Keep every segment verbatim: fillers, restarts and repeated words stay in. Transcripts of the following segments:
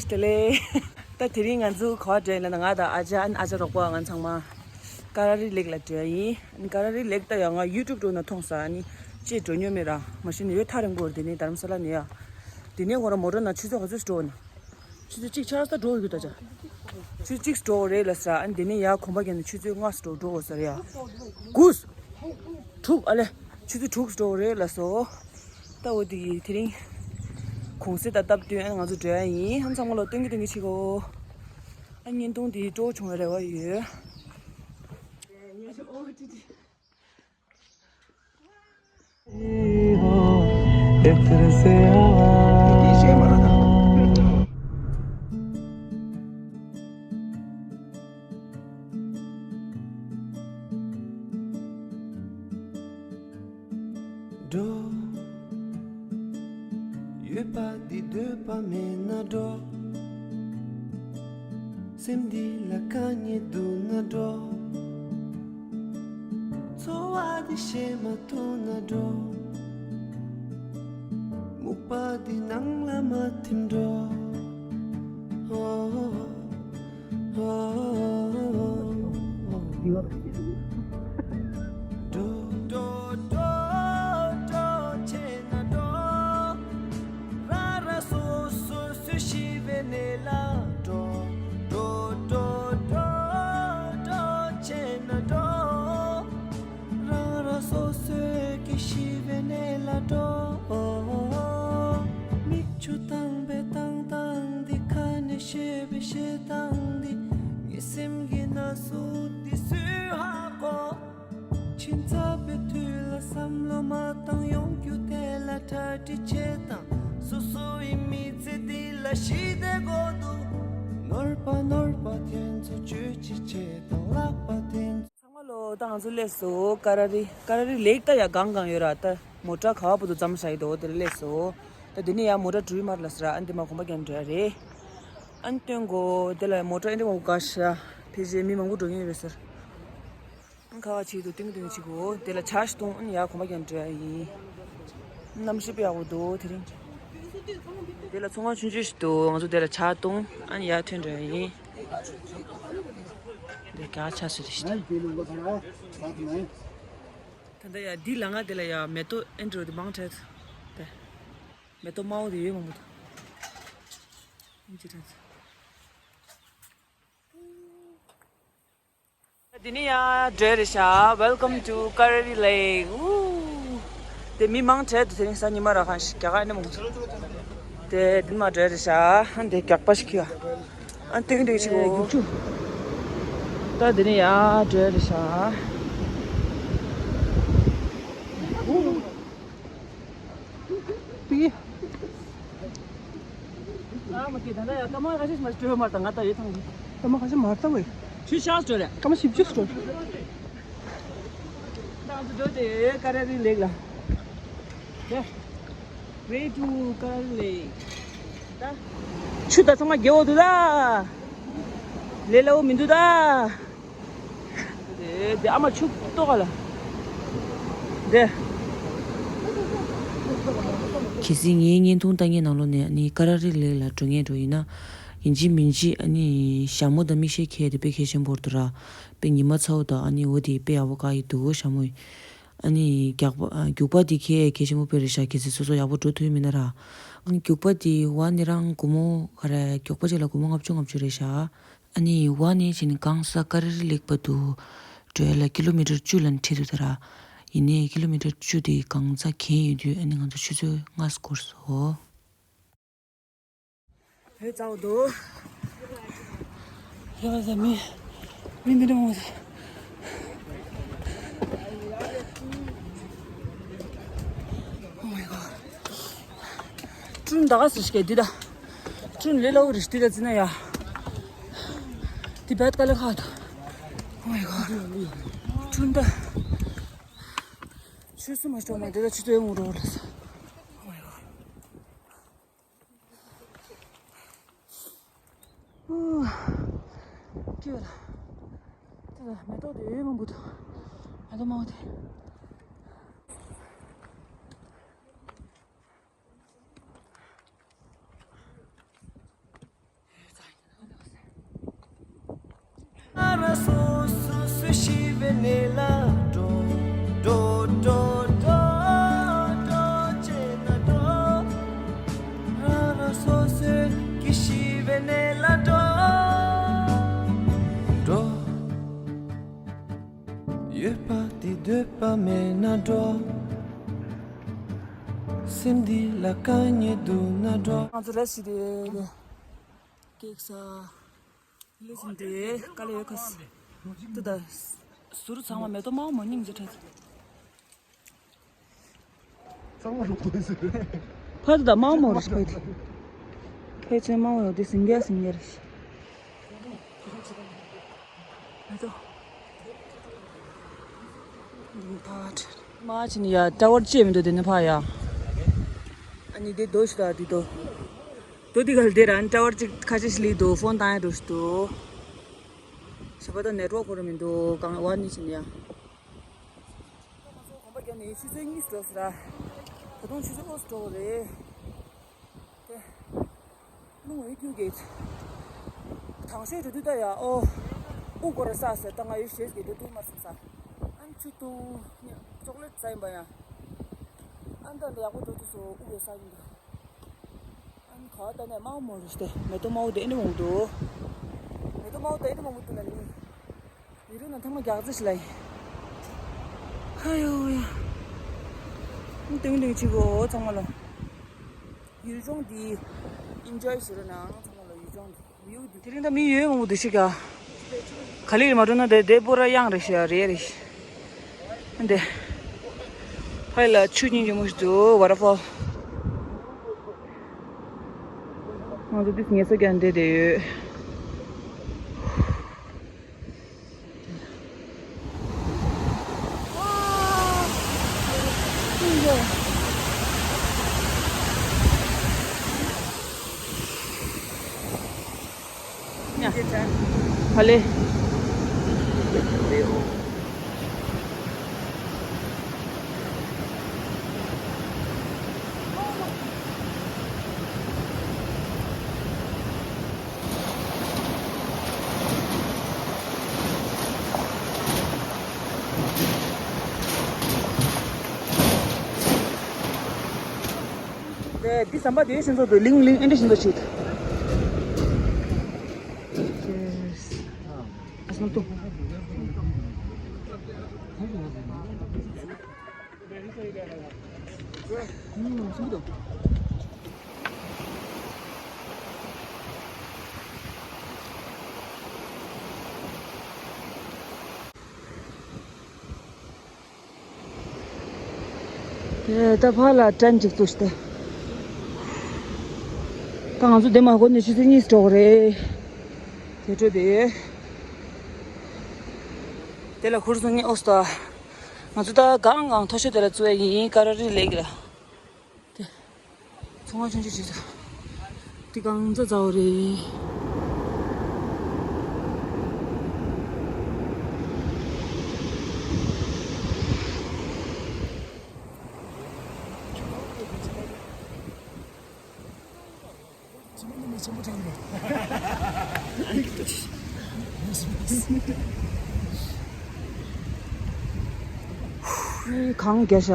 དེ་ལས། ད་དེ་རིང་ང་ཚོ་ག་པར་འགྲོ་ཡིན་ལབ་ན། ང་དང་ཨ་ཅག་ཨ་ཅག་རོགས་པ་ང་ཚང་མ་ཀ་ར་རི་ལེག་ལ་འགྲོ་ཡ་ཡིན། ཀ་ར་རི་ལེག་ད་ཡང་ང་ཡུ་ཊུབ་འགྲོ་ན་མཐོང་ས། ཨ་ནི་ཅེས་འགྲོ་མྱོང་མེད་ར། མ་གཞི་ནས་ཡོད་ཐག་རིང་པོ་རེད། དེ་ནས་རྡ་རམ་ས་ལ་ནས་ཡ། དེ་ནས་ཁོ་ར་མོ་ཊ་ནང་ཆུ་ཚོད་ག་ཚོད་འགྲོ་ན། ཆུ་ཚོད་གཅིག་ཆགས་ས་འགྲོ་ཡོད་ད་ཅག་ཆུ་ཚོད་གཅིག་འགྲོ་རེད་ལབ་ས། ཨ་ནི་དེ་ནས་ཡ་གོམ་པ་རྒྱབ་ནས་ཆུ་ཚོད་ལྔ་འགྲོ་འགྲོ་དགོས་ས་རེད་ཡ། དགུ། དྲུག་ཨ་ལེ། ཆུ་ཚོད་དྲུག་འགྲོ་རེད་ལབ་སོང་། ད་འོ་དེ་དེ་རིང་གུང་སེང་དང་སྟབས་བསྟུན་ཨ་ང་ཚོ་འགྲོ་ཡ་ཡིན། ཨ་ཚང་མ་ལོ་སྟོན་གི་སྟོན་གི་བྱེད་གོ། ཨ་བརྙན་ཐུང་དེ་སྤྲོ་བོ་བྱུང་བའི་རེ་བ་ཡོད། འགྲོ། ཡོད་པ་འདི་འདོད་པ་མེད་ན་འགྲོ། སེམས་འདི་ལ་དཀའ་ངལ་འདུག་ན་འགྲོ། འཚོ་བ་འདི་ཤེས་མ་ཐུབ་ན་འགྲོ། སྨུག་པ་འདི་ནང་ལ་མ་ཐིམ་འགྲོ། འགྲོ། འགྲོ། འགྲོ། འགྲོ། བྱས་ན་འགྲོ། རང་རང་སོ་སོ་སུ་ཤི་བའི་གནས་ལ་འགྲོ། འགྲོ། འགྲོ། འགྲོ། འགྲོ། བྱས་ན་འགྲོ། རང་རང་སོ་སོའི་གི་ཤི་བའི་གནས་ལ་འགྲོ། མིག་ཆུ་བཏང་བའི་བཏང་སྟངས་འདི། ཁ་ནས་བཤད་པའི་བཤད་སྟངས་འདི། ངའི་སེམས་ཀྱི་ན་ཟུག་འདི་སུས་ཧ་གོ། ཕྱིན་ཚར་བའི་དུས་ལ་བསམ་བློ་མ་བཏང་། ཡོང་རྒྱུ་དེ་ལ་གྲ་སྒྲིག་བྱེད་དང་། སོ་སོ་ཡི་མི་ཚེ་འདི་ལ་ཞི་བདེ་དགོས་འདུག་ནོར་པ་ནོར་པ་དེ་ཚོ་བཅོས་ཅི་བྱེད་དང་། ལག་པ་དེ་ཚོ། ཚང་མ་ལོ། ད་ང་ཚོ་སླེབས་སོང་ཀ་ར་རི། ཀ་ར་རི་ལེག་ད་ཡ་གང་གང་ཡོད་ར། ད་མོ་ཊ་ག་བ་བུ་དུ་འཛོམས་ས་ཡི་དོ་དེ་ལ་སླེབས་སོང་། ད་དེ་ནས་ཡ་མོ་ཊ་འགྲུལ་མར་ལ་ཟེར་ར། ཨ་འདི་མ་གོམ་པ་རྒྱབ་འགྲོ་ཡ་རེད། ཨ་ནི་སྟོན་གོ། དེ་ལ་མོ་ཊ་ཨེ་འདྲ་མང་པོ་ག་ཤ། ཕལ་ཆེར་མི་མང་པོ་འགྲོ་ངེས་རེད་ཟེར། ཨ་ཁ་ཁ་ཆེ་དུ་ཏིང་ཏིང་ཆེ་གོ། དེ་ལ་ཇ་ཞིག་འཐུང་། ཨ་ནི་ཡ་གོམ་པ་རྒྱབ་འགྲོ་ཡ་ཡིན། གནམ་གཤིས་དཔེ་ཡག་པོ་འདུག་དེ་རིང་། དེ་ལ་ཚོང་ཁང་ཆུང་ཆུང་ཞིག་འདུག་ང་ཚོ་དེ་ལ་ཇ་འཐུང་། ཨ་ནི་ཡར་ཐོན་འགྲོ་ཡ་ཡིན། དེ་ག་ཆ་སུ་རེད་ཤི། ད་ལྟ་ཡ་འདི་ལ་ང་དེ་ལ་ཡ་མེ་ཏོག་ཨེ་འདྲ་དེ་མང་དྲགས། དེ་མེ་ཏོག་དམར་པོ་དེ་ཡོད་མང་པོ་འདུག་ཨིན་ཅི་དྲགས། འདི་ནི་ཡ་འགྲོ་རེད་ཤག Welcome to Karari Lake. ཨུ། དེ་མི་མང་དྲགས་འདུག་དེ་རིང་གཟའ་ཉི་མ་ར། ཁ་ཤས་རྒྱ་གར་ནས་མང་པོ། དེ་འདི་མ་འགྲོ་རེད་ཤག་ཨ་འདི་རྒྱག་པ་ཞིག་ཁྱོད། ཨ་འདི་འདི་ཞིག་འོ། ད་འདི་ནི་ཡ་འགྲོ་རེད་ཤག་པི། ཨ་མ་ཀི་ད་ན་ཡ་ཀ་མ་ཁ་ཤས་མ་སྤྲོད་མ་ད་ང་ད་ཡོད་ཐང་། ཀ་མ་ཁ་ཤས་མ་ད་བས། ཆུ་ཤག་སྤྲོད་རེད། ཀ་མ་ཞིབ་ཅུ་སྤྲོད། ད་ང་ཚོ་འགྲོ་དེ་ཀ་ར་རི་ལེག་ལ། དེ། Way to Karari Lake. ད། ཆུ་ད་ཚང་མ་རྒྱལ་བོ་འདུག་ད། ལས་སླ་བོ་མི་འདུག་ད། དེ་དེ་ཨ་མ་ཆུ་ལྟོགས་ག་ལ། དེ། གལ་སྲིད་ངའི་བརྙན་ཐུང་ལྟ་མཁན་ནང་ལོགས་ནས་ཨ་ནི་ཀ་ར་རི་ལེག་ལ་འགྲོ་མཁན་འགྲོ་ཡིན་ན། ཡིན་གཅིག་མིན་གཅིག་ཨ་ནི་ཞྭ་མོ་དང་མིག་ཤེལ་འཁྱེར་དེ་དཔེ་གལ་ཆེན་པོ་རེད་འདུག་ར། དཔེ་ཉི་མ་ཚ་བོ་དང་ཨ་ནི་འོ་དེ་དཔེ་ཡག་པོ་བཀག་ཡི་འདུག་ཞྭ་མོ་ཡིས། ཨ་ནི་རྒྱག་པ་ཨ་རྒྱུག་པ་དེ་ཁྱེད་གལ་ཆེན་པོ་དཔེ་རེད་ཤག་གལ་སྲིད་སོ་སོ་ཡག་པོ་འགྲོ་ཐུབ་མིན་ན་ར། ཨ་ནི་རྒྱུག་པ་དེ་བ་ནི་རང་སྒོར་མོ་ག་རེ་རྒྱུག་པ་གཅིག་ལ་སྒོར་མོ་ལྔ་བཅུ་ལྔ་བཅུ་རེད་ཤག་ཨ་ནི་བ་ནི་བྱས་ནས་གང་ས་ཀ་ར་རི་ལེག་བར་དུ་འགྲོ་ཡ་ལ་ཀི་ལོ་མི་ཊར་བཅུ་ལ་ནི་ཁྲིད་འདུག་ད་ར། ཡིན་ནའི་ཀི་ལོ་མི་ཊར་བཅུ་དེ་གང་ས་གན་ཡོད་དུས་ཨ་ནི་ང་ཚོ་ཆུ་ཚོད་ལྔ་འགོར་སོང་། ཧེ་ཙའོ་དོ། ཡ་ཟ་མི། མི་འདི་འདྲ་མང་པོ། Oh my god. ཀྲུན་ད་ག་སི་ཤི་ཀེ་འདི་ད། ཀྲུན་ལེ་ལ་འུ་རི་ཤི་འདི་ད་ཙི་ན་ཡ། འདི་བད་ཀ་ལེ་ཁ་ད། Oh my god. ཀྲུན་ད། ཆུ་སུ་མ་སྤྲོ་མ་འདི་ད་ཆུ་ཚོད་ངུ་རོ་ལ་ས། Oh my god. ཀྱེ་ལ། དེ་ལ་མེ་ཏོག་དེ་ཡོད་མང་པོ་འདུག་མེ་ཏོག་མང་པོ་དེ། ར་སོ་སོ་སུ་ཤི་བའི་གནས་ལ་འགྲོ། འགྲོ་འགྲོ་འགྲོ་འགྲོ་བྱས་ན་འགྲོ། ར་ར་སོ་སོས་ཀྱི་ཤི་བའི་གནས་ལ་འགྲོ། འགྲོ། ཡོད་པ་དེ་འདོད་པ་མེད་ན་འགྲོ། སེམས་འདི་ལ་དཀའ་ངལ་འདུག་ན་འགྲོ། ང་ཚོ་རེ་ཞིག་རེད། ཀེག་ས། ལེ་ཟིན་ཏེ་དཀའ་ལས་ཡོད་ཁ་སི། ཏི་ད། ཟུར་ཚང་མ་མེ་ཏོག་མང་མོ་སྙིང་རྗེ་ཕྲད། ཚང་མ་རུ་ཁོ་ཟེར། ཕ་ཏི་ད་མང་མོ་རེ་ཕ་ཏི། ཕལ་ཆེར་མང་བོ་ཡོད་དེ་ཟིང་རྒྱ་ཟིང་རྒྱ་རེད། མེ་ཏོག་མ་ཕྱིན་ཡ་ཊ་ཝར་ཅི་མི་འདུག་དེ་ནི་ཕ་ཡ། ཨ་ནི་དེ་རྡོ་ཞིག་ད་དེ་རྡོ། རྡོ་དེ་ག་ལ་དེ་ར་ཊ་ཝར་ཅིག་ཁ་ཤས་ཤིག་ལི་འདུག་ཕོན་བཏང་ཡ་འགྲོ་ཞིག་འདུག་ཞབས་པ་ད་ནེཊ་ཝརཀ་ཁོ་ར་མི་འདུག་གང་བ་ནི་ཕྱིན་ཡ། ད་ང་ཚོ་གོམ་པ་བརྒྱབ་ནས་ཆུ་ཚོད་གཉིས་སུ་འགྲོ་ཟེར་ར། ད་དུང་ཆུ་ཚོད་དགུ་སུ་འགྲོ་བ་རེད། དེ། རླུང་འོད་སྐྱུག་གེ། དང་ཤོས་འགྲོ་དུས་ད་ཡ་ཨོ། དབུགས་སྐོར་ར་ས་ཟེར་ད་ང་ཡོད་ཤེས་ཀྱི་འགྲོ་དུས་མ་སོང་ས། ཨན་ཆུ་ཏུ། ཅོག་ལེ་ཊི་ཟ་ཡིན་པ་ཡ། ཨན་ད་འདི་ཡག་པོ་འགྲོ་དུས་སུ་དབུགས་འོད་ས་ཡིན་འདུག་ཨན་ག་བ་ད་ནས་དམར་མོ་རེད་ཤི་ཏེ་མེ་ཏོག་དམར་པོ་དེ་ཨེ་འདྲ་མང་པོ་འདུག་མེ་ཏོག་དམར་པོ་དེ་ཨེ་འདྲ་མང་པོ་འདུག་ན་ནི། ཡུལ་ལུང་ན་ཐང་མ་རྒྱག་རྩིས་ལ་ཡིན། ཧ་ཡོ་ཡ། ཏིང་ཏིང་ཆི་གོ་ཚང་མ་ལ། ཡུལ་ལྗོངས་འདི་ཨིན་ཇོའི་བྱེད་རོགས་གནང་ཚང་མ་ལ། ཡུལ་ལྗོངས་འདི་བིའུ་འདི། དེ་རིང་ད་མི་ཡོད་མང་པོ་འདུག་ཤི་ག་ག་ལེར་མ་འགྲོ་ན་དེ་དེ་པོ་ར་གཡང་རེད་ཤི་ཡ་རེད་རེད་ཤི། འདི། ཕ་ཡི་ལ་ཆུ་སྙིང་རྗེ་མོ་ཞིག་འདུག་ཝ་ཊར་ཕོལ། ང་ཚོ་འདི་ངལ་གསོ་རྒྱག་འདྲེ་བསྡད་ཡོད། ཕ་ལེ། དེ་འདི་ཟམ་པ་དེའི་ཤིན་ཚོགས་དུ་ལིང་ལིང་ཨེ་འདྲ་ཤིན་ཚོགས་ཤིག་དེ་ད་ཕར་ལ་ཊན་ཅིག་བཙུགས་ཏེ། ད་ང་ཚོ་དེ་མ་གོ་ནས་ཆུ་ཚོད་གཉིས་འགྲོ་གི་རེད། དེ་འགྲོ་དེ། དེ་ལ་ཧུར་སོང་ངས་ཨོ་སྟ། ང་ཚོ་ད་གང་གང་མཐོ་ཤོས་དེ་ལ་བཙུགས་ཡ་ཡིན། ཀ་ར་རི་ལེག་ལ། དེ། ཚོང་བ་ཆུང་ཆུང་ཞིག་ད། དེ་གང་ཚ་ཚ་བ་རེད། མི་གང་རྒྱ་ཤ།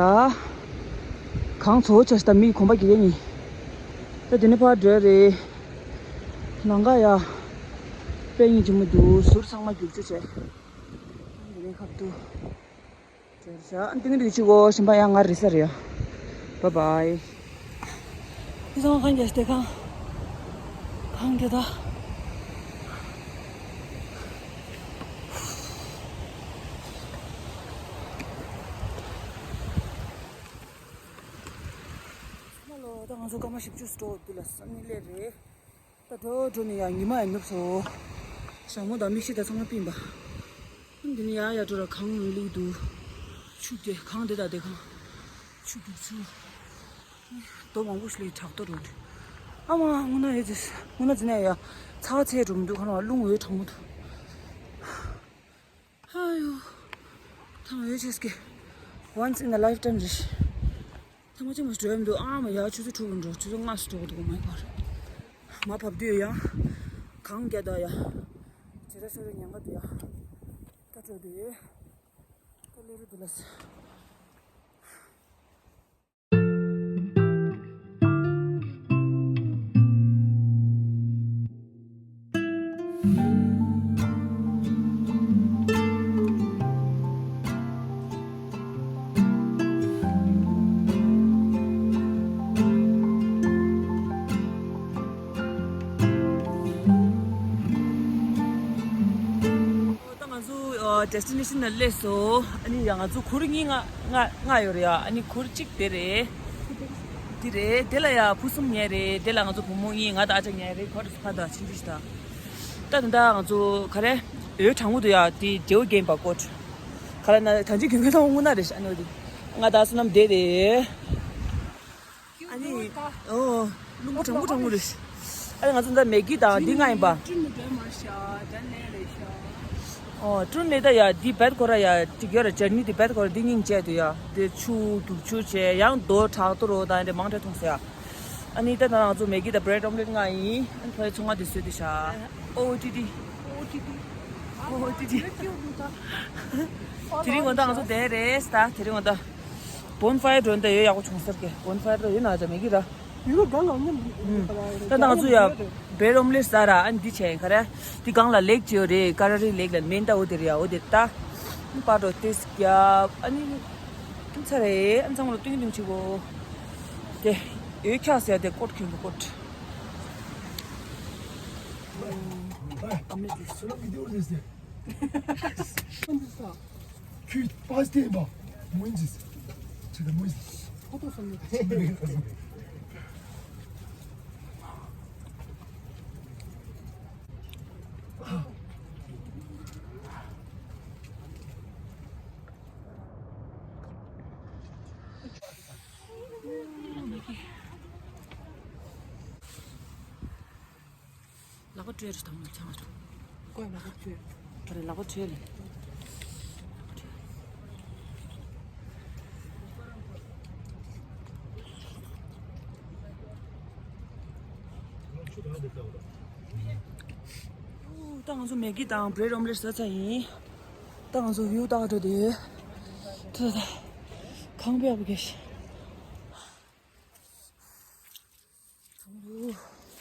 གང་ཚོ་ཆ་ཤ་ད་མི་གོམ་པ་རྒྱག་ཡ་ཡིན། ད་དེ་ནས་ཕར་འགྲོ་ཡ་རེད། ལམ་ཁ་ཡ། དཔེ་སྙིང་རྗེ་མོ་འདུག་ཟུར་ཚང་མ་རྒྱུག་ཆུ་བྱས། དེ་ནས་ཁབ་ཏུ། ཇར་ཇ། ཏིང་རིག་ཅིག་གོ་ཤིན་པ་ཡང་ང་རི་ས་རེད་ཡ། བཱའི་བཱའི། ཨི་ཚང་ཁང་རྒྱ་ཤ་དེ་ཁང་། ཁང་རྒྱ་ད། ཚང་མ་ལོ་ད་ང་ཚོ་སྐར་མ་བཞི་བཅུ་སུ་འགྲོ་འདི་ལ་སང་ཉིན་སླེབས་རེད། ད་འགྲོ་འགྲོ་ནས་ཡང་ཉི་མ་ཡང་ནུབ་སོང་། ཞྭ་མོ་དང་མིག་ཤེལ་དང་ཚང་མ་ཕུད་པ། ཨ་འདི་ནས་ཡར་ཡར་འགྲོ་ར་གངས་ལི་འདུག་ཆུ་དེ་གངས་དེ་དང་དེ་གངས། ཆུ་རྒྱུག་ཆུ། རྡོ་མང་པོ་ཞིག་ལ་བྲག་རྡོ་འགྲོ་འདུག་ཨ་མ་སྔོན་ན་ཡོད་ཅེས་སྔོན་ན་འཛིན་ཡ་ཡ། ཚ་བ་ཚད་འགྲོ་མི་འདུག་ཁ་ལ་རླུང་འོད་གྲང་མོ་འདུག་ཨ་ཡོ། ཐང་ཡོད་ཅེས་ཀྱི། Once in a lifetime རེད། ཐང་མ་ཅིག་མ་ཞིག་འགྲོ་ཡ་མི་འདུག་ཨ་མ་ཡ་ཆུ་ཚོད་དྲུག་ལ་འགྲོ་ཆུ་ཚོད་ལྔ་ཞིག་འགྲོ་དགོས་འདུག་མ་ཡ་མ་བབས་དུས་ཡ། གངས་རྒྱ་ད་ཡ། ས་རུ་ཉན་ག་དུ་ཡ། ད་ཅོ་དུ་ཡོད། ད་ལེ་རུ་དུ་ལ་སི། ད་ང་ཚོ་ཨ་ཌེ་སི་ཊི་ནེ་ཤན་ལ་སླེབས་སོང་། ཨ་ནི་ཡ་ང་ཚོ་གུར་གཉིས་ལྔ་ལྔ་ལྔ་ཡོད་རེད་ཡ། ཨ་ནི་གུར་གཅིག་དེ་རེད། དེ་རེད། དེ་ལ་ཡ་ཕུ་གསུམ་ཉལ་རེད། དེ་ལ་ང་ཚོ་བུ་མོ་གཉིས། ང་དང་ཨ་ཅག་ཉལ་རེད། ཁོ་རེ་ཕ་དང་ཆུང་ཆུང་ཞིག་དང་། ད་ད་ད་ང་ཚོ་ག་རེ་འོད་གྲང་མོ་འདུག་ཡ། དེ་ཇེའུ་རྒན་པ་ཀོ་ཊི་ག་ལ་ན་ད་ཅི་གྱོན་གྱོན་དང་དངོས་གནས་རེད་ཤག། ཨ་ནི་འོ་དེ་ང་དང་བསོད་ནམས་བསྡད་རེད། ཨ་ནི་ཨོ་རླུང་བུ་གྲང་མོ་གྲང་མོ་རེད། ཨ་ནི་ང་ཚོ་ད་མེ་གི་དང་འདི་ལྔ་ཡིན་པ། ཨོ་ཀྲུན་ནེ་ད་ཡ་འདི་བེད་ཁོ་ར་ཡ་ཅིག་ཡོད་ར། ཅར་ནི་འདི་བེད་ཁོ་ར་འདི་སྙིང་རྗེ་འདུག་ཡ། འདི་ཆུ་རྒྱུག་ཆུ་བྱས་ཡང་རྡོ་ཁྲག་ཏུ་རོ་དང་འདི་མང་དྲགས་འཐུང་ཟེར་ཡ། ཨ་ནི་ད་ད་ང་ཚོ་མེ་གི་དང་བྷི་རེཌ་ཨོམ་ལེཊ་ལྔ་ཡིན། ཨ་ནི་ཕ་ཡི་ཚོང་ང་འདི་བཟོས་འདི་ཤ། ཨོ་ཏི་ཏི། ཨོ་ཏི་ཏི། དེ་རིང་ངོ་ད་ང་ཚོ་བསྡད་རེད་ད། དེ་རིང་ངོ་ད་བོན་ཕ་ཡར་འགྲོ་ད་ཡོད། ཡག་པོ་བྱུང་ས་རེད། བོན་ཕ་ཡར་འགྲོ་ཡོད་ན་ཅག་མེ་གི་ར། ཡུལ་གང་ལ་ནི་ད་ང་ཚོ་ཡ་བྷི་རེཌ་ཨོམ་ལེཊ་ཟ་ར། ཨ་ནི་འདི་བྱས་ག་རེ། འདི་སྒང་ལ་ལེག་ཅིག་ཡོད་རེད། ཀ་ར་རི་ལེག་ལ་མེན་ད། འོ་དེ་རེད་ཡ། འོ་དེ་ད་པ་རོ་ཏེས་རྒྱབ། ཨ་ནི་ཚ་རེད། ཨ་ནི་ཚང་མ་ལ་ཏིང་ཏིང་ཆི་གོ། དེ་འོད་འཁྱག་ཟེར་དེ་ཀོ་ཊི་གྱོན་གོ་ཀོ་ཊི། Hey, I'm not just. Solo video this day. ཁྱོད་པཱ་སི་ཊི་ཡིན་པ། མོ་ཡིན་ཟིག་ཁྱེད་ཀྱི་མོ་ཡིན་ཟིག་ཕོ་ཏོ་སོང་ནས། ལག་པ་བཀྲུས་རེད་དང་མོ་ཚང་མ། ཀོས་ལག་པ་བཀྲུས། ཨ་རེ་ལག་པ་བཀྲུས་ལེ། ད་ང་ཚོ་མེ་གི་དང་བྷི་རེཌ་ཨོམ་ལེཊ་ཟ་ཚར་ཡིན། ད་ང་ཚོ་བིའུ་ལྟ་ག་འགྲོ་དེ། ད་ད་ཁང་པའི་ཨ་བུ་གེ་ཤི།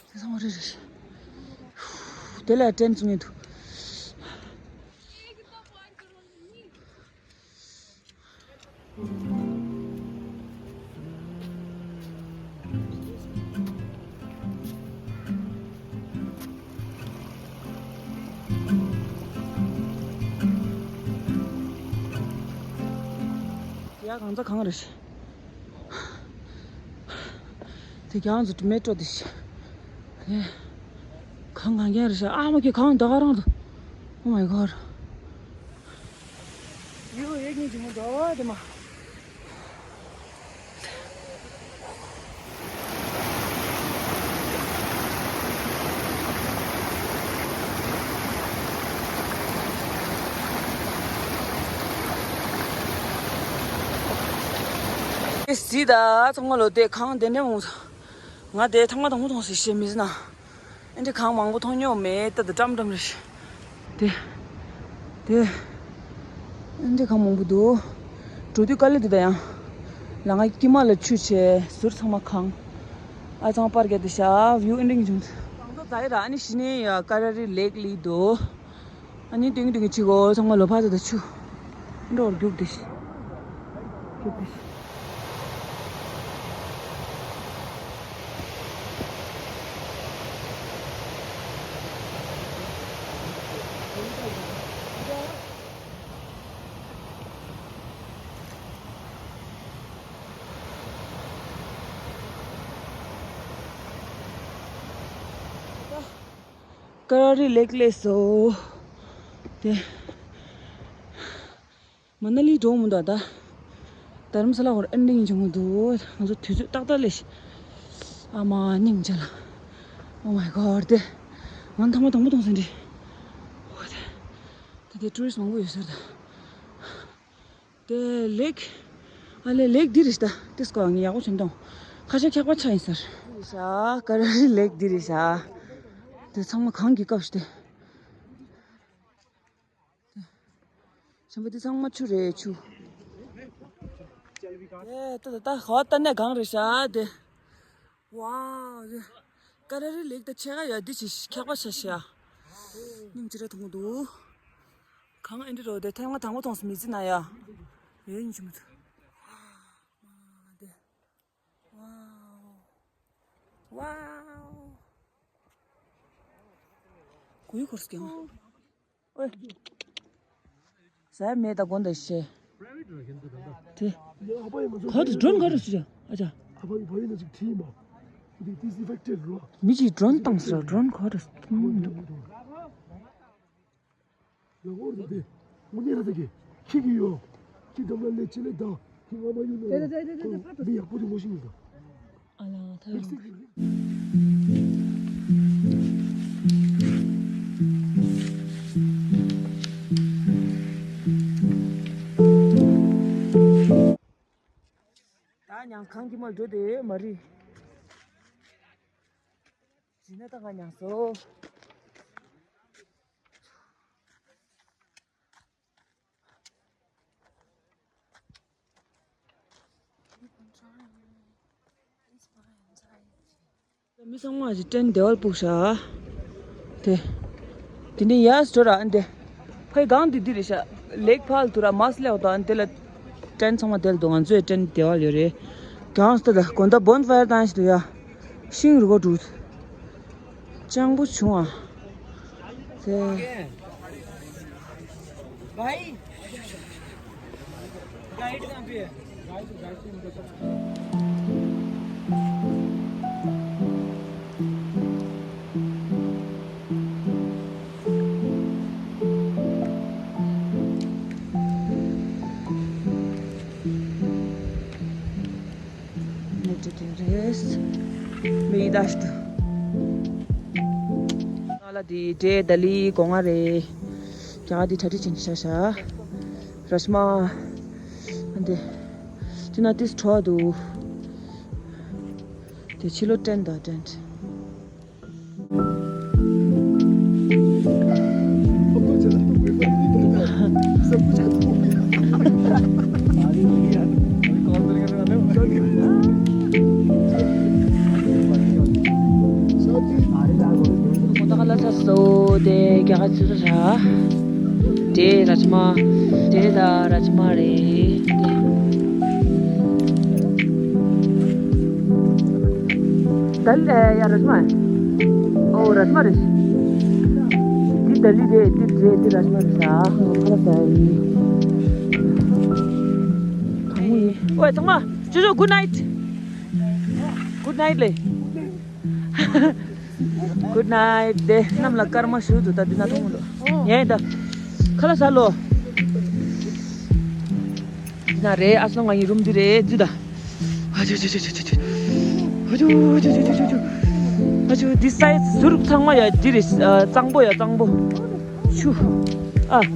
དེ་ཚང་མ་རེད་རེད། དེ་ལ་ཏྲེན་བཙུགས་ངེས་འདུག་ཡ་གང་ཚ་གང་རེད། དེ་གྱང་ཚོ་མེ་ཊོ་དེ་ཤི། དེ་གང་གང་རྐྱང་རེད་ཤག་ཨ་མ་ཁྱེད་གང་ད་ག་རང་དུ། Oh my god. ཡོ་ཡེ་གཉིས་ཀྱི་མོ་འདྲ་བ་དེ་མ། ཨེ་སི་ད་ཚང་མ་ལོ་དེ་གང་དེ་འདྲ་མོ། ང་དེ་ཐང་མ་དང་མོ་ཐོང་སི་ཤེས་མི་ཟིན་ན། ཨེ་འདྲ་གང་མང་པོ་མཐོང་མྱོང་མེད། ད་དུ་ཀྲམ་ཀྲམ་རེད། དེ། དེ། ཨེ་འདྲ་གང་མང་པོ་འདུག་འགྲོ་དུས་དཀའ་ལས་འདི་ད་ཡང་། ལ་ང་དཀྱིལ་མ་ལ་ཆུ་བྱས་ཟུར་ཚང་མ་གང་། ཨ་ཚང་པར་རྒྱག་དུ་བྱ་བིའུ་ཨེ་འདྲ་གི་བྱུང་། གང་ཚ་ཛ་ཡི་ར། ཨ་ནི་གཞི་ནས་ཡ་ཀ་ར་རི་ལེག་ལི་འདུག་ཨ་ནི་ཏིང་ཏིང་ཆི་གོ་ཚང་མ་ལོ་ཕ་ཚ་ད་ཆུ། འགྲོ་རྒྱུག་དེ་ཤི། རྒྱུག་དེ་ཤི། ཀ་ར་རི་ལེག་སླེབས་སོང་། དེ། མ་ན་ལི་འགྲོ་མི་འདུག་ད། དྷ་རམ་ས་ལ་ཧོར་ཨེ་འདྲ་ཡིན་བྱུང་མི་འདུག་ང་ཚོ་དུས་ཚོད་ཏག་ཏག་སླེབས་ཤག་ཨ་མ་སྙིང་རྗེ་ལ། Oh my god དེ། ང་ཐང་མ་དང་པོ་མཐོང་ཟིན་འདི། འོ་དེ། ད་དེ་ཊུ་རི་སི་མང་པོ་ཡོད་ས་རེད་ད། དེ་ལེག་ཨ་ལེ་ལེག་འདི་རེད་ད། དེ་སྐོར་ངས་ཡག་པོ་བྱས་མཐོང་། ཁ་ཤས་འཁྱག་པ་ཆགས་ཡིན་ས་རེད། ཤ་ཀ་ར་རི་ལེག་འདི་རེད་ཤག་དེ་ཚང་མ་གངས་ཀྱི་སྐབས་ཤིག་དེ། ཆེན་པོ་འདི་ཚང་མ་ཆུ་རེད་ཆུ། ཨེ་ད་ད་ད་ཧོ་ད་ནས་གང་རེད་ཤག་དེ། ཝའོ། ཀ་ར་རི་ལེག་ད་ཆེ་ག་ཡ་འདི་ཆེ་ཁྱག་པ་ཆ་ཤག་སྙིང་རྗེ་རེ་ཐུང་འདུག་གང་ཨེ་འདྲ་རོ་དེ་ཐེངས་མ་དང་པོ་མཐོང་སོང་མི་ཚེ་ན་ཡ། ཡོད་སྙིང་རྗེ་མོ་ཚོ། མ་དེ། ཝའོ། ཝའོ། གུས་འཁོར་སྐྱང་། ཨོའི། ཟ་མེད་ད་དགོན་ད་ཤེ། དེ། ག་དུ་ཌྲོན་ག་རུ་སུ་ཨ་ཅག་མི་གཅིག་ཌྲོན་བཏང་ཟེར་ཌྲོན་ག་རུ། ལ་འོར་དེ་དངོས་གནས་ར་དེ་གི་ཁྱི་གི་ཡོ། ཁྱི་འདམ་ལ་ལས་ཅི་ལས་ད་ཁྱི་ང་མ་ཡོད་ནོ། མི་ཡག་པོ་དེ་ངོ་ཤེས་ཡོད་ད། ཨ་ལ་ཐ་ཡོང་། ད་ཉང་ཁང་གི་མ་འགྲོ་དེ་མ་རི། ཇི་ན་ད་ང་ཉང་སོ། མི་ཚང་མ་ཞིག་ཏྲེན་བདེ་བར་སྤུག་ཤག་དེ། དེ་ནས་ཡར་འགྲོ་ར་ཨ་འདི། ཕའི་སྒང་འདི་འདི་རེད་ཤག་ལེག་ཕར་དུ་ར་མ་སི་ལེག་དང་འདི་ལ་ཏྲེན་ཚང་མ་དེ་ལ་འདུག་ང་ཚོའི་ཏྲེན་བདེ་བར་ཡོད་རེད། གང་ལྟར་ད་དགོན་ད་བོན་ཕ་ཡར་བཏང་ཞིག་འདུག་ཡ། ཤིང་རུ་གོ་འདུག་སྤྱང་པོ་བྱུང་ཨ། དེ། ནེ་ཏི་ཏི་རེས། མི་ཡི་དྭགས་ཤིག་ཏུ། ང་ལ་དེ་འདྲའི་ད་ལི་སྒོ་ང་རེད། རྒྱ་གར་དེ་གྲ་སྒྲིག་བྱེད་ཀྱི་ཤ་ཤ། ར་ཤི་མ། ཨ་འདི། དེ་ན་ཏིས་ཁྲོ་འདུག་དེ་ཕྱི་ལོ་ཏྲེན་དང་ཏྲེན། དེ་ར་ཇི་མ། དེ་ལ་ར་ཇི་མ་རེད། ད་ལི་ཡ་ར་ཇི་མ། ཨོ་ར་ཇི་མ་རེད། འདི་ད་ལི་རེད། འདི་རེད། འདི་ར་ཇི་མ་རེད་ཤག་ཁ་ལག་ཟ་ཡི། གང་མོ་ཡིན། ཨོ་ཚང་མ། ཇོ་ཇོ། good night. Good night ལེ། Good night དེ་གནམ་ལ་སྐར་མ་ཞུ་འདུག་ད་འདི་ན་མཐོང་འདུག་ངས་ད། ཁ་ལག་ཟ་ལོ། འདི་ན་རེད། ཨ་སོང་ང་ཡི་རུམ་འདི་རེད། འདི་ད། ཨ་ཅུ་ཨ་ཅུ། འདི་སའི་ཟུར་ཚང་མ་ཡ་འདི་རེད། གཙང་པོ་ཡ་གཙང་པོ། ཆུ། ཨ།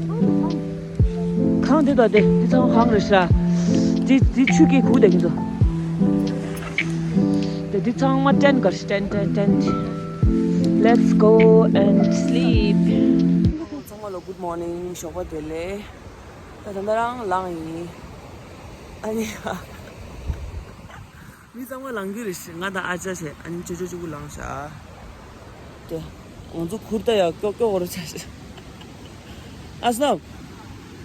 གངས་འདི་དང་འདི་འདི་ཚང་མ་གངས་རེད་ཤག་འདི་འདི་ཆུ་སྐྱེས་ཁུག་བསྡད་ཀྱི་འདུག་དེ་འདི་ཚང་མ་ཏྲེན་གར་ཤི་ཏྲེན་ཏྲེན་ཏྲེན། Let's go and sleep. ཚང་མ་ལ་good morning. ཞོགས་པ་བདེ་ལེགས། ད་ད་ལྟ་རང་ལངས་ཡིན། ཨ་ནི། མི་ཚང་མ་ལངས་རྒྱུ་རེད་ཤག་ང་དང་ཨ་ཅག་བྱས་ཨ་ནི་ཅོ་ཅོ་གཅིག་པུ་ལངས་ཤག་དེ། ང་ཚོ་གུར་ད་ཡ་ཀྱོག་ཀྱོག་འོར་ཆ་ཤག་ཨ་སྣ།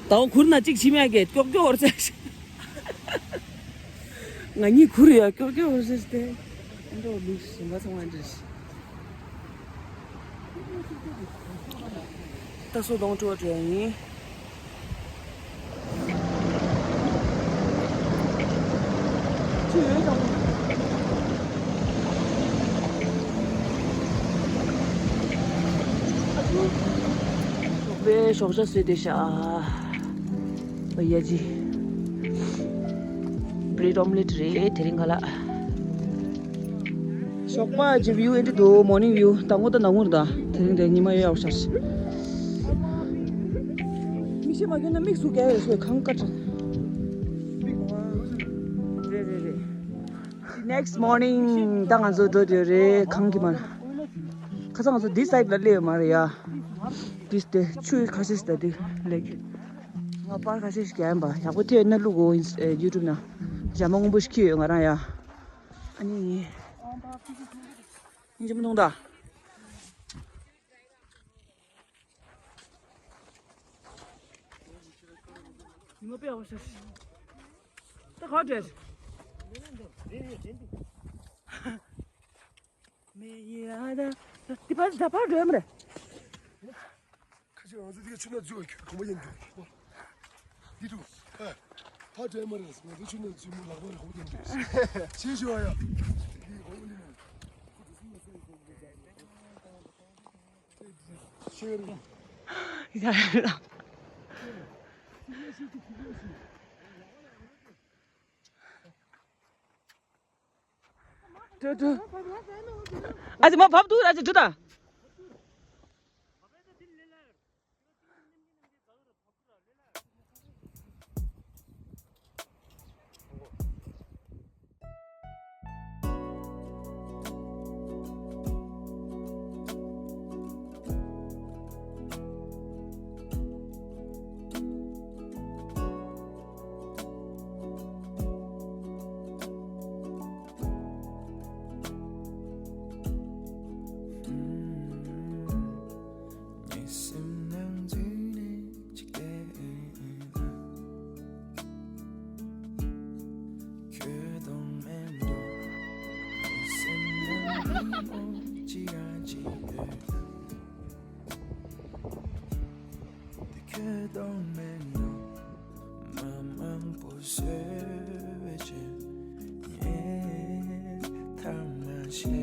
ད་འོ་གུར་ན་གཅིག་ཕྱིན་མ་གི་ཀྱོག་ཀྱོག་འོར་ཆ་ཤག་ང་གཉིས་གུར་ཡ་ཀྱོག་ཀྱོག་འོར་ཆ་ཤག་དེ། ཨ་འདྲ་འོ་ལུགས་ཞིག་ང་ཚང་མ་འདྲ་ཤག་ད་སོ་གདོང་བཀྲུ་བ་བྲོས་ཡིན། ཞོགས་པའི་ཞོགས་ཇ་བཟོས་བསྡད་ཤག་ཨ་ཡ་ཇི། བྷི་རེཌ་ཨོམ་ལེཊ་རེད་དེ་རིང་ཁ་ལག་ཞོགས་པ་གི་བིའུ་ཨེ་འདྲ་འདུག་མོར་ནིང་བིའུ། ད་ངོ་ད་ན་ངུར་ད་དེ་རིང་དེ་ཉི་མ་ཡོད་ཡག་ཤར། མིག་ཤེལ་མ་གྱོན་ན་མིག་ཟུག་ག་ཡོད་སོ་གང་དཀར་ཅན། རེད་རེད་རེད། Next morning ད་ང་ཚོ་འགྲོ་འདོད་རེད་གངས་ཀྱི་མར། ཁ་སང་ང་ཚོ་འདི་སའིཌ་ལ་སླེབས་ཡོད་མ་རེད་ཡ། འདི་དེ་ཆུ་ཁ་ཤས་ཤིག་ད་འདི་ལེགས། ང་པར་ཁ་ཤས་ཤིག་རྒྱག་ཡིན་པ། ཡག་པོ་ཐེབས་ན་བླུག་གོ། ཨིན་ཨེ་ཡུ་ཊུབ་ན་ཞྭ་མོ་སྔོན་པོ་ཞིག་འཁྱེར་ཡོད་ང་རང་ཡ། ཨ་ནི་སྙིང་རྗེ་མོ་གཏོང་ད། ཉི་མ་དཔེ་ཡག་པོ་ཤར། ད་ག་འདྲས། མེ་ཡ་ད། ད་དེ་ཕར་ད་ཕར་འགྲོ་ཡ་མ་རེད། ཁ་ཅིག་ང་ཚོ་དེ་ཆུ་ནང་འཛུལ་བ་གོམ་པ་ཡིན་འདུག་འདི་འདུག་ཨ། ཕར་འགྲོ་ཡ་མ་རེད། ང་ཚོ་ཆུ་ནང་འཛུལ་མོ་ལག་པ་རེད་གོམ་པ་ཡིན་འདུག་ཤེས་ཤེས་བ་ཡ། འདི་གོམ་པ་ཡིན་ནམ། ཤེས་རེད། ཡ་ཡ། ཏུ་ཏུ། ཨ་ཙི་མ་བབ་འདུག་ཨ་ཙི་འགྲོ་ད། ཁྱོད་གཏོང་མེད་ནོ། མ་མང་པོ་བཟོས་པའི་ཆེད། ངས་ཐ་མ་བཤད།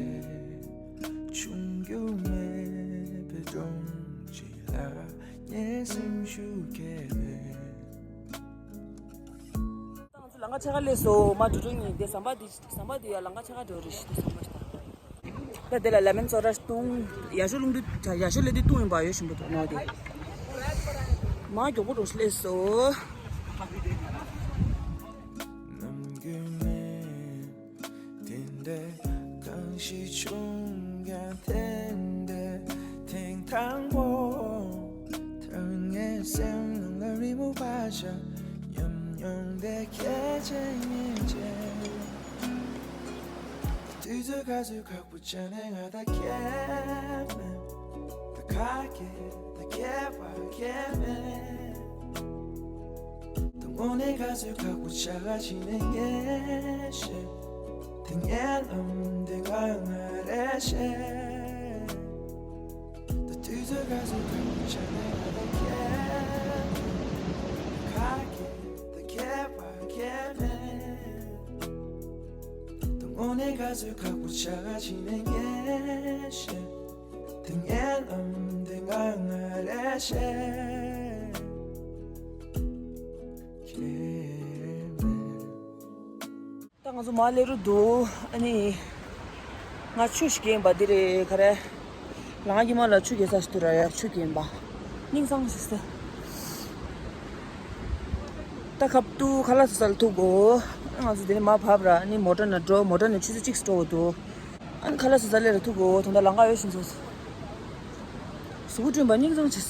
ཆུང་རྒྱུ་མེད་པའི་སྒྲོམ་གཅིག་ལ། ངའི་སེམས་ཤུགས་སྐྱེས་པས། ད་ང་ཚོ་ལམ་ཁ་ཕྱེད་ཀ་སླེབས་སོང་། མ་འགྲོ་འགྲོ་ཉིན་དེ་ཟམ་པ་འདི་ཟམ་པ་འདི་ཡ་ལམ་ཁ་ཕྱེད་ཀ་འགྲོ་རེད་ཤི། དེ་ཟམ་པ་ཞིག་ད། ད་དེ་ལ་ལ་མེན་བཙོ་ར་བཏུང་། ཡ་ཤོ་རླུང་དུ་ཡ་ཤོ་ལེ་དུ་བཏུང་ཡིན་པ་ཡོད་བཞིན་པོ་འདུག་ནོ་དེ། མ་མགྱོགས་པོ་འགྲོ་སླེབས་སོང་། དེ་འདྲའི་གང་ཞིག་བྱུང་ཀྱང་དེ་འདྲའི་ཐེངས་དང་པོ། ཐར་ངའི་སེམས་ནང་ལ་རི་མོ་བ་ཤ་ཉམས་མྱོང་དེ་ཁྱེད་ཅན་ཉིད་ཅན། དུས་ཚོད་ག་ཚོད་ཁག་པོ་བྱས་ནས་ང་ད་ཁྱེད་མེད། ད་ཁ་སྐད་ད་ཁྱེད་པ་ཁྱེད་མེད། དངོས་གནས་ག་ཚོད་ཁག་པོ་ཆགས་ཀྱི་ནས་ངས་ཤེས། དེ་ངའི་ལམ་དེ་ང་ང་རེ་ཤེས། ད་དུས་ཚོད་ག་ཚོད་ཁག་པོ་ཆགས་ནས་ང་ལ་ཁྱེད། ཁ་སྐད་ད་ཁྱེད་པ་ཁྱེད་མེད། དངོས་གནས་ག་ཚོད་ཁག་པོ་ཆགས་ཀྱི་ནས་ངས་ཤེས། དེ་ངའི་ལམ་དེ་ང་ང་རེ་ཤེས། ད་ང་ཚོ་མར་སླེབས་རུ་འདུག་ཨ་ནི། ང་ཆུ་ཞིག་གྱོན་པ་འདི་རེད་ག་རེ། ལང་གི་མ་ལ་ཆུ་གྱོན་ས་ཞིག་ཏུ་ར་ཡ་ཆུ་གྱོན་པ། སྙིང་སང་ཞིག་ས། ད་ཁབ་ཏུ་ཁ་ལག་ཟ་ལ་ཐུག་གོ། ང་ཚོ་དེ་ནས་མར་བབས་ར་ཨ་ནི་མོ་ཊ་ན་འགྲོ། མོ་ཊ་ནས་ཆུ་ཚོད་གཅིག་འགྲོ་འདུག་ཨ་ནི་ཁ་ལག་ཟ་ལེ་ར་ཐུག་གོ། ད་ལྟ་ལང་ག་ཡོད་བཞིན་ཚོ། གཟུགས་པོ་བསྐྲུན་པ་སྙིང་རྗེ་ཆེ།